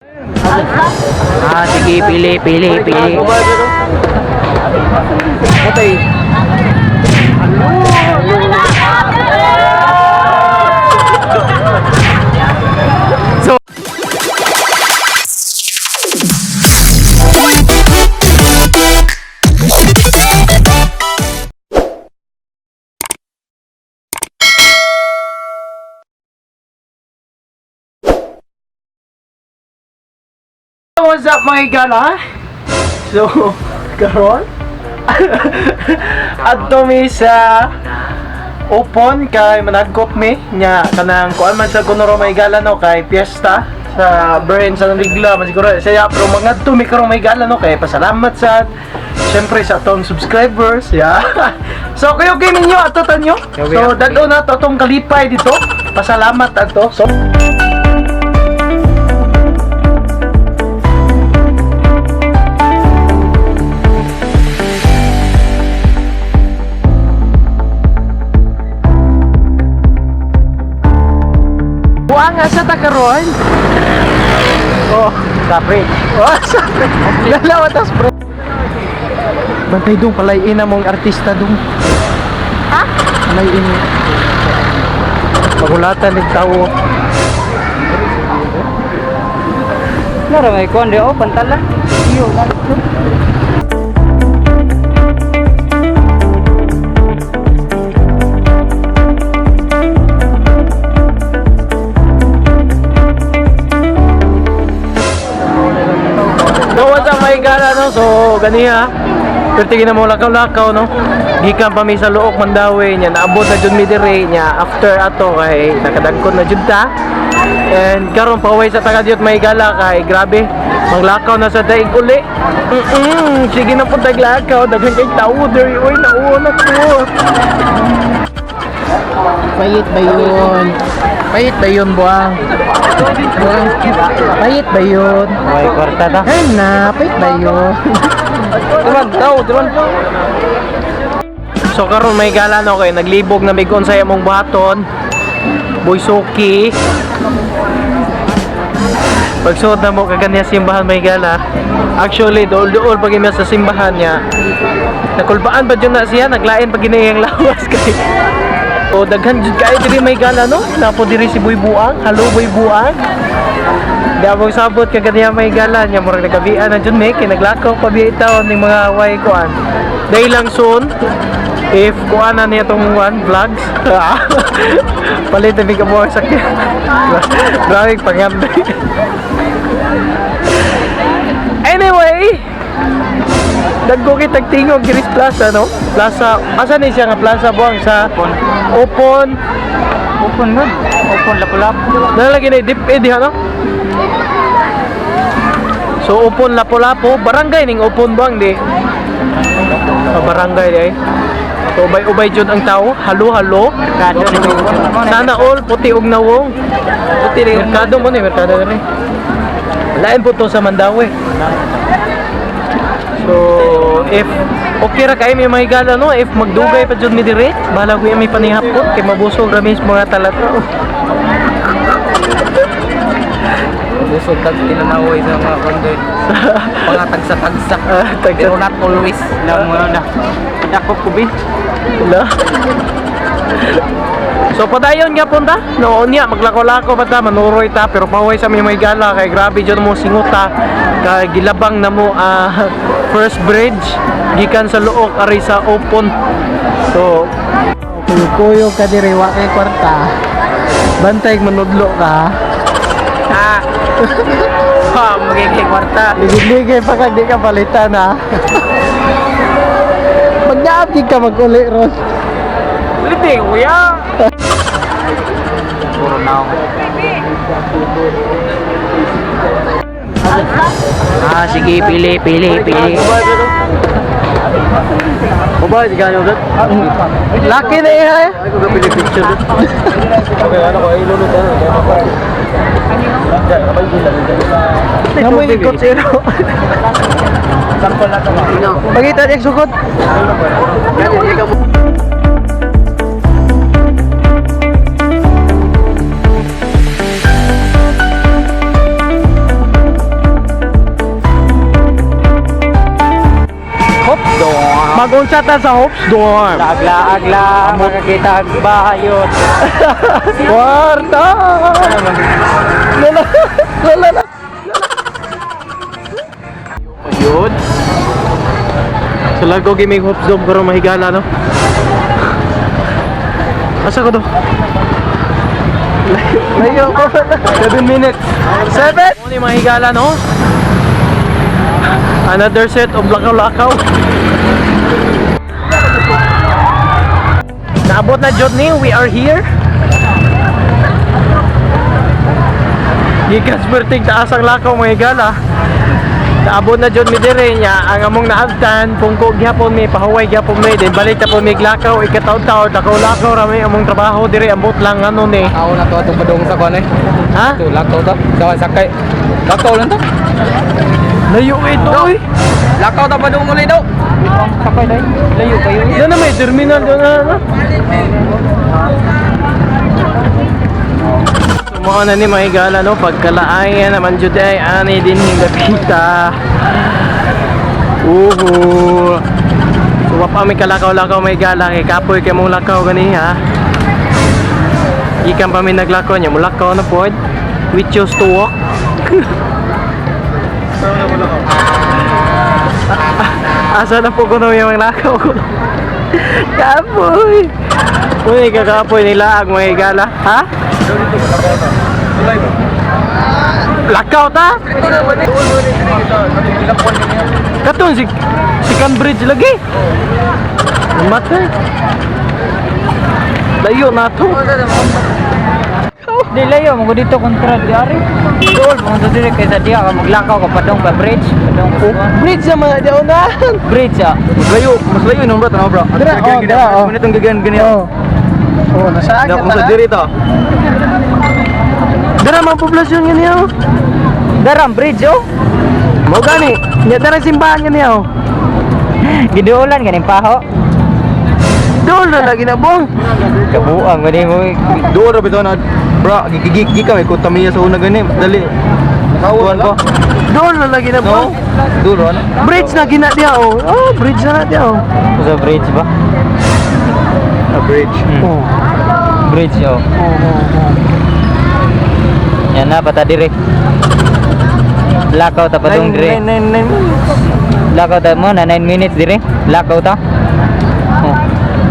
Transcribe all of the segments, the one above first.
Ah, sige, pili, pili, pili. Patay. So, What's up, mga higala? So, karon adto mi sa Opon kay managkop mi nya kanang kuan man sa kuno ro may gala, no, kay piyesta sa Bern sa Nigla man siguro siya, pero mangadto mi karon, may gala, no, kay pasalamat sa syempre sa atong subscribers, yeah. So kayo kay ninyo ato tanyo, so dado na to atong kalipay dito, pasalamat ato. So buang asa ta karon? Oh, Kapre. Oh, sorry. Dalawa tas bro. Bantay dong, palayin na mong artista dong. Ha? Palayin. Magulatan ng tao. Nara may kuan oh, pantala. Iyo, So what's up, mga higala, no? So ganiha. Pero tingin na mo lakaw-lakaw, no? Gikan pa mi sa Luok, Mandaue niya. Naabot na jud mi dire niya. After ato kay nakadagkot na jud ta. And karon paway sa taga diot, may gala, kay grabe. Manglakaw na sa daig uli. Sige na po taglakaw. Daghan kay tao diri, oy, nauuna ko. Payit ba yun? Payit ba yun, buang? Buang, payit ba yun? May kwarta ta. Ay na, payit ba yun? Tuman, tao, tuman. So karon may gala, no, kay naglibog na migon sa imong buhaton. Boysuki. Pagsuot na mo kaganiya simbahan, may gala. Actually, dool-dool pag sa simbahan niya. Nakulbaan ba dyan na siya? Naglain pag ginayang lawas kay. O daghan jud kay diri, may gala, no? Napo diri si Boy Buang. Hello, Boy Buang. Di abong sabot kaganiya, may gala niya, murag nagabian na jud may kay naglakaw pa biya taon ning mga way kuan. Day lang soon if kuan na niya tong one vlogs. Palit na mig mo sakyan. Grabe panganday. Anyway, dagko kitag tingog Giris Plaza, no? Plaza, asa ni siya nga plaza, buang, sa Open? Open man. Open Lapu-Lapu. Nalagi na deep ed diha, no? So Open Lapu-Lapu, barangay ning Open, buang, di. Ah, barangay di ay. So ubay-ubay jud ang tao, halo-halo. Merkado ni Sana all puti og nawong. Puti rin. Merkado mo ni, merkado ni. Lain po to sa Mandaue. So, if okay ra kay may mga higala, no, if magdugay pa jud mi dire, bahala ko may panihapon kay mabusog ra mi sa mga talatro. Busog kag tinanaway sa mga kondoy. Mga tagsa-tagsa. Ah, tagsa- Pero not always lang mo na. Dakop ko bi. Wala. So padayon nga punta. No niya maglako-lako pa ta, manuroy ta, pero paway sa may gala kay grabe jud mo singuta kay gilabang na mo first bridge gikan sa Luok ari sa Open. So kuyo ka diri wa kay kwarta. Bantay manudlo ka. Ah. Ha, magiging kwarta. Ligid-ligid pa kag di ka palitan ha. Magnaab ka mag-uli ron. Lite, kuya. Puro na ako. Ah, sige, pili, pili, pili. Babae, di ka nyo. Laki na iha eh. Ay, ko kapili picture. Okay, ano ko, ilulot ano. Namoy ikot sa iro. Pagita niya sukot. Unsa ta sa Hopes Dorm? Laag lang, makakita ang bayot. Kwarta! Lala, lala, lala. Yun. Sa lago gaming Hopes Dome karon mahigala, no? Asa ko to? Layo ko. 7 minutes. 7? Ano yung mahigala, no? Another set of lakaw-lakaw. Naabot na jud ni, we are here. Gikas perting taas ang lakaw, mga higala. Naabot na jud mi dire niya ang among naabtan pungko gyapon mi, pahuway gyapon mi, then balik ta po mi lakaw ikataon-taon, lakaw-lakaw ra mi among trabaho dire, ambot lang ano ni. Ako na to atong padung sa kuan eh. Ha? Ito, lakaw to. Sa sakay. Lakaw lang to. Layo ito oy. Lakaw ta padung uli daw. Sakay dai. Layo kayo. Doon na may terminal doon na. Ano? Sumuha na ni mga higala, no? Pagkalaayan naman jud ay ani din hingapita. Uhu. So wapa may kalakaw-lakaw, may gala kay kapoy kay mong lakaw gani ha. Ikan pa mi naglakaw niya, mulakaw na pod. We choose to walk. Asa na po kuno yung mga lakaw ko? Kapoy! Uy, kakapoy nila ang mga higala. Ha? Lakaw ta? Katong si Cambridge lagi. Matay. Layo na to. Di layo mo dito kontra di ari. Dool mo dito dire kaysa diha ka maglakaw ka padung pa bridge, padung Oh, bridge sa mga daunan. Bridge ah. Mas layo nung bro, tanaw bro. Dira, oh, dira, oh. Minute ang gagan ganyan. Oh, nasa Da kung sa diri to. Dara mga poblasyon nga niya. Oh. Daram bridge oh. Mao gani. Nya dara simbahan nga niya. Oh. Giduolan ganing paho. Dool na lagi na bong. Kabuang gani mo. Doon ra bitaw na bro, gigigig ka may kutamiya sa una gani, mas dali. Tuwan ko. Dool na lagi na No. bong. Doon ano? Bridge na gina diya oh. Oh, bridge na na diya oh. Sa bridge ba? A bridge. Oh. Bridge oh. Oh. Yan na pata dire. Lakaw ta padung dire. Nine, nine, nine. Lakaw ta mo na 9 minutes dire. Lakaw ta. Oh.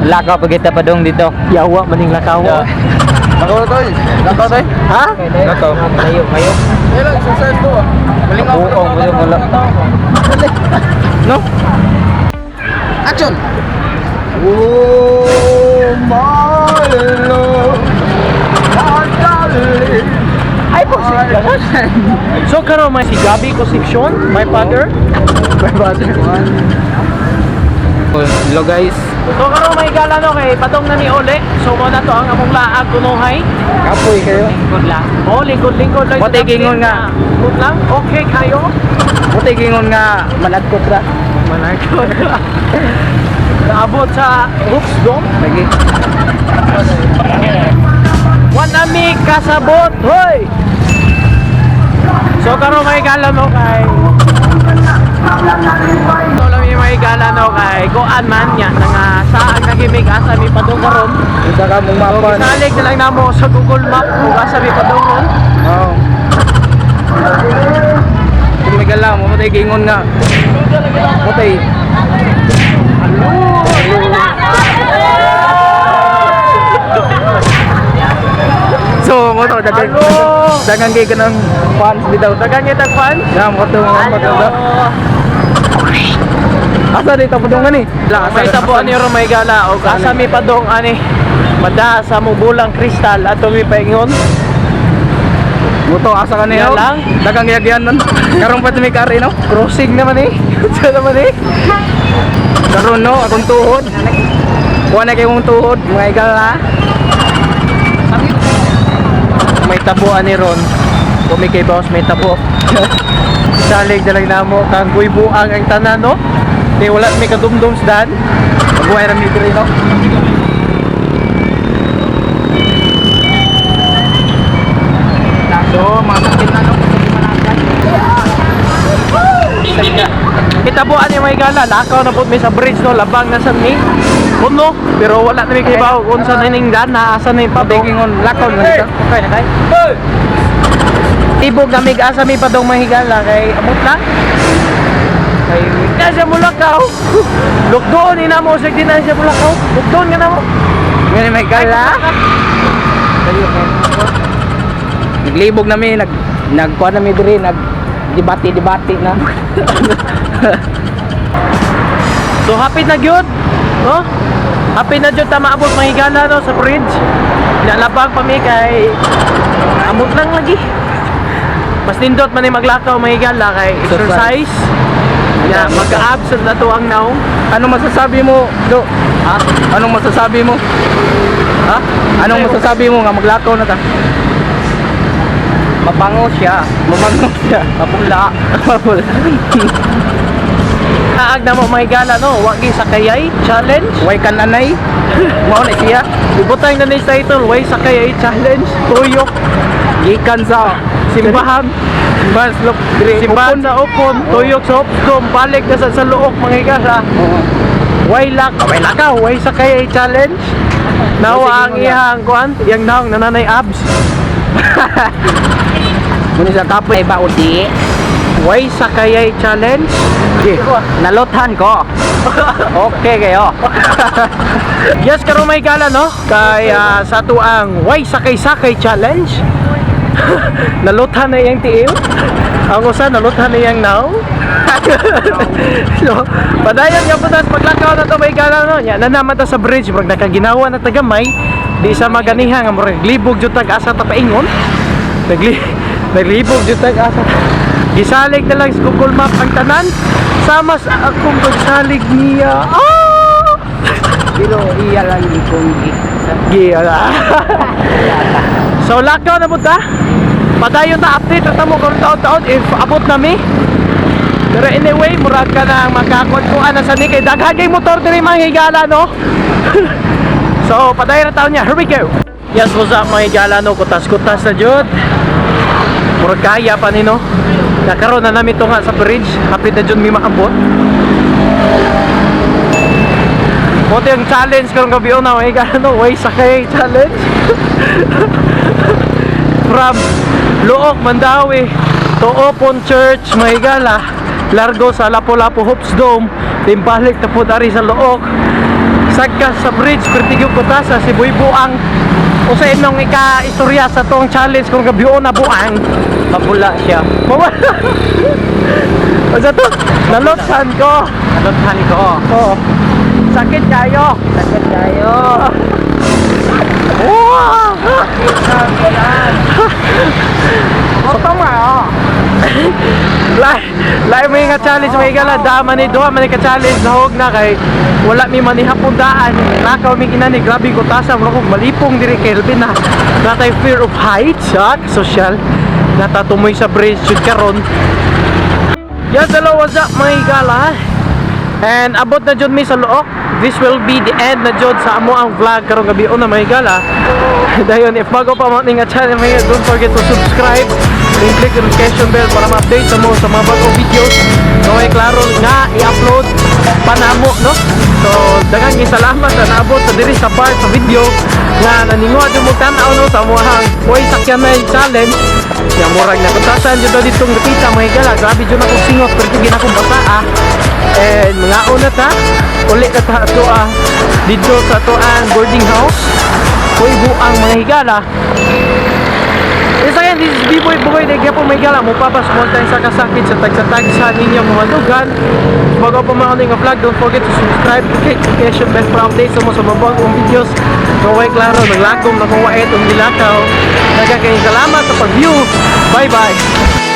Lakaw pag kita padung dito. Yawa maning lakaw. Yeah. Lakaw na tayo. Lakaw tayo. Ha? Lakaw. Layo kayo. Hello, exercise ko. Buong mo wala. No? Action. Oh, my love, my darling. Ay po So karon may si Gabi Concepcion, my father. My brother. Hello guys. So karon may gala no kay padong na ni Ole. So mo na to ang among laag kunuhay. Kapoy kayo. Lingkod lang. Oh, lingkod-lingkod lang. Buti gingon nga. Lingkod lang. Okay kayo. Buti gingon nga malagkot ra. Managkot. Naabot sa Hoops Dome. Lagi. Wanami kasabot, hoy! So karon may gala no kay So lang may gala no kay kuan man nya nga saan nagimig asa mi padung karon. Isa ka mong So mapa. gisalig na lang namo sa Google Map kung asa mi padungon. Oo. Kung may gala mo buti gingon nga. Buti. So, mo to dagan. Hello! Dagan kay kanang fans bitaw. Dagan kita fan. Ya, mo to mga maganda. Asa dito padungan ni? La, May tabo ani ro may gala og asa mi padung ani. Mada sa mo bulang kristal ato mi paingon. Mo to asa ka niyo? Yan lang. Dagang yagyan nun. Karon pa mi kari no. Crossing naman eh. Sa naman eh. Karon no, akong tuhod. Kuha na kay mong tuhod, mga igala. May tabo ani ron. Kumi kay boss may tabo. Salig na lang namo kang buang ang tanan no. Di wala may kadumdum sa dan. Mabuhay ra mi diri no. So, mga sakit na no. Ito nahitabo ani, mga higala, lakaw na pud mi sa bridge, no, labang na sa mi. Kuno, pero wala na mi kahibaw unsa na ning dana, asa na yung padong. Ingon lakaw na dito. Okay na kay. Tibog na mig asa mi padong, mga higala, kay amot lang. Kay na siya mulakaw. Lukdoon ina mo sa di na siya mulakaw. Lukdoon nga na mo. Ngani may gala. Naglibog na mi, nagkuha na mi diri, nag debate debate na. So happy na gyud, no? Happy na gyud ta maabot, mga higala, no, sa bridge. Nalabang pa mi kay amot lang lagi. Mas nindot man ni maglakaw, mga higala, kay exercise. Ya, mag-abs na to ang naong. Ano masasabi mo, Do? Ha? Anong masasabi mo? Ha? Anong masasabi mo nga maglakaw na ta? Mabango siya. Mabango siya. Mapula. Mapula. Kaag na mo, mga higala, no, wagi sa kayay challenge. Way kananay. Mao na siya. Ibutang na ni title, "Way sa kayay challenge." Tuyok Gikan sa simbahan. Simbahan sa Lok- diri Simbahan Upon. sa Upon, tuyok sa Hopsdom, balik na sa Luok, mga higala. Oo. Way lakaw, way sa kayay challenge. Nawa ang iyang kuan, iyang naong nananay abs. Muna sa kapoy ba udi? Way sa kayay challenge. Nalothan ko. Okay kayo. Yes, karon may gala, no? Kay sa tuang Way Sakay-Sakay challenge. Naluthan na iyang tiil. Ang usa naluthan na iyang naong. So, padayon nga po tas paglakaw na to, may gala, no. Nya na naman ta sa bridge, murag nakaginawa na tagamay. Di sa maganiha nga murag libog jud tag asa ta paingon. Naglibog jud tag asa. Gisalig na lang sa Google Map ang tanan. Sama sa akong pagsalig niya. Ah! Pero iya lang ikong Giya. So lakaw na punta. Padayon ta, update ta mo karon taon-taon if abot na mi. Pero anyway, murag ka na makakuan na sa ni kay daghan kay motor diri, mga higala, no. So padayon na taon niya. Here we go. Yes, what's up, mga higala, no? Kutas-kutas na jud. Murag kaya pa ni, no. Nakaroon na namin to nga sa bridge. Hapit na jud mi maabot. Buti ang challenge karong gabi na, mga higala, no, Way Sakay challenge. From Luok, Mandaue to Opon Church, mga higala. Largo sa Lapu-Lapu Hopes Dome. Timbalik na po dari sa Luok. Sagka sa bridge, pertigyong kutasa, si Boy Buang. Usa inong ika-istorya sa tong challenge karong gabi na buang. Mapula siya. Mawala. Ano to? Nalotsan ko. Nalothan ko. Oo. Sakit kayo. Sakit kayo. Wow! Oto nga oh. Lai may nga challenge, may gala dama ni duha man ni ka challenge, nahog na kay wala mi manihapon daan, lakaw mi kinani, grabe ko tasa, mura kog malipong diri kay Elvin na natay fear of heights ha social natatumoy sa bridge jud karon. Yes, hello, what's up, mga higala? And abot na jud mi sa Luok. This will be the end na jud sa amo ang vlog karong gabi una, mga higala. Dayon, if bago pa mo ning channel, mga, don't forget to subscribe and click the notification bell para ma-update sa mo sa mga bagong videos. So ay klaro nga i-upload pa namo, no? So daghang salamat sa naabot sa diri sa part sa video nga naninguha jud mo tan-aw, no, sa amoang Way Sakyanay challenge. Ya murag nakutasan jud ditong dapita, mga higala. Grabe jud akong singot pero gid akong bata ah. And mga una ta, uli na ta ato ah, dito sa atoang boarding house. Uy buang, mga higala. Yes, again, this is B-Boy Bugoy. Nagya po, mga higala. Mo pa small time sa kasakit sa tagsa-tagsa ninyo mga dugan. Bago pa mga nga vlog, don't forget to subscribe, click notification bell para update sa mo sa mga bagong videos. Kaway klaro, naglagom na kung wait, ang gilakaw. Daghang salamat sa pag-view. Bye-bye!